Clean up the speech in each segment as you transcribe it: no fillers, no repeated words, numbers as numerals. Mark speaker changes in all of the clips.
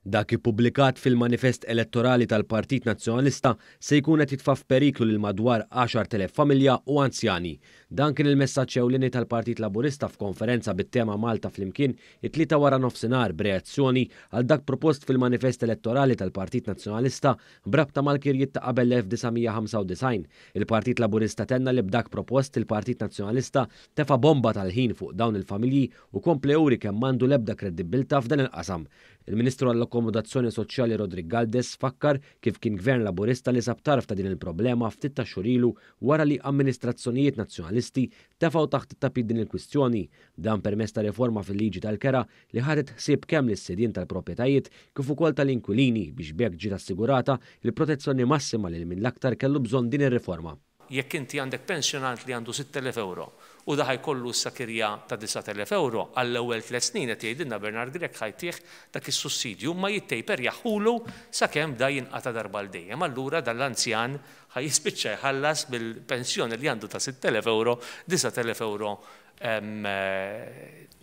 Speaker 1: Dak ippubblikat fil-manifest elettorali tal-Partit Nazzjonalista se jkun qed jitfa' f'periklu lil madwar 10,000 familja u anzjani. Dan kien il-messaġġ ewlieni tal-Partit Laburista f'konferenza bit-tema Malta Flimkien it-Tlieta waranofsinhar b'reazzjoni għal dak propost fil-manifest elettorali tal-Partit Nazzjonalista b'rabta mal-kirjiet ta' qabel l-1995. Il-Partit Laburista tenna li b'dak propost il-Partit Nazzjonalista tefa' bomba tal-ħin fuq dawn il-familji u kompla juri kemm m'għandu l-ebda kredibbiltà f'dan il-qasam. Il-Ministru għall-Akkomodazzjoni Soċjali Roderick Galdes fakkar kif kien Gvern Laburista li sab tarf ta' din il-problema ftit tax-xhur ilu wara li amministrazzjonijiet Nazzjonalisti tefgħu taħt it-tapit din il-kwistjoni. Dan permezz ta' riforma fil-liġi tal-kera li ħadet ħsieb kemm lis-sidien tal-proprjetajiet kif ukoll tal-inkwilini biex b'hekk ġiet assigurata l-protezzjoni massima lil min l-aktar kellu bżonn din ir-riforma.
Speaker 2: Jekk inti għandek pensjonant li għandu 6,000 ewro u da ħa jkollu issa kirja ta' 9,000 ewro, għall-ewwel tliet snin qed jgħidilna Bernard Grech ħa jtih dak is-sussidju imma jittejperjahulu sakemm da jinqata' darba għal dejjem. Allura dan l-anzjan ħa jispiċċa jħallas bil-pensjoni li għandu ta' 6,000 ewro, 9,000 ewro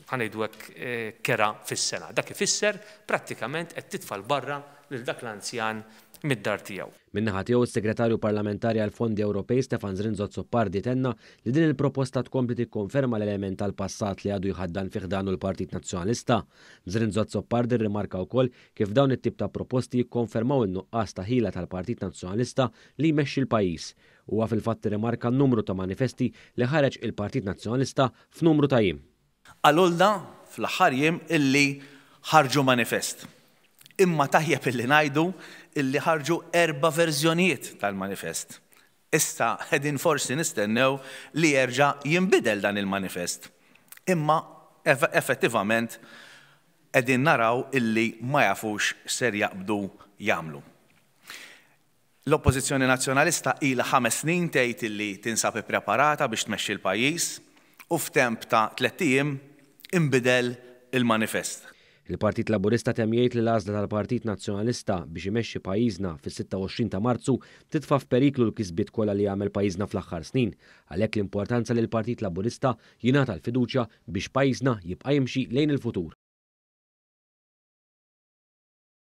Speaker 2: ħa ngħidu hekk kera fis-sena. Dak ifisser prattikament qed titfa' 'l barra lil dak l-anzjan mid-dar tiegħu.
Speaker 1: Min-naħa tiegħu s-Segretarju Parlamentari għall-Fondi Ewropej Stefan Zrinzo Azzopardi tenna li din il-proposta tkompli tikkonferma l-element tal-passat li għadu jħaddan fi ħdanu l-Partit Nazzjonalista. Zrinzo Azzopardi rrimarka wkoll kif dawn it-tip ta' proposti jikkonfermaw in-nuqqas ta' ħila tal-Partit Nazzjonalista li jmexxi l-pajjiż. Huwa fil-fatt irrimarka n-numru ta' manifesti li ħareġ il-Partit Nazzjonalista f'numru ta' jiem.
Speaker 3: Qalulna fl-aħħar jiem illi ħarġu manifest. Imma tajjeb illi ngħidu illi ħarġu erba' verżjonijiet tal-manifest. Issa qegħdin forsi nistennew li jerġa' jinbidel dan il-manifest. Imma effettivament qegħdin naraw illi ma jafux x'ser jaqbdu jagħmlu. L-Oppożizzjoni Nazzjonalista ilha ħames snin tgħid illi tinsab ippreparata biex tmexxi l-pajjiż u f'temp ta' tlett ijiem inbidel il-manifest.
Speaker 1: Il-Partit Laburista temm jgħid li l-għażla tal-Partit Nazzjonalista biex imexxi pajjiżna fis-26 ta' Marzu titfa' f'periklu l-kisbiet kollha li għamel pajjiżna fl-aħħar snin. Għalhekk l-importanza li l-Partit Laburista jingħata l-fiduċja biex pajjiżna jibqa' jimxi lejn il-futur.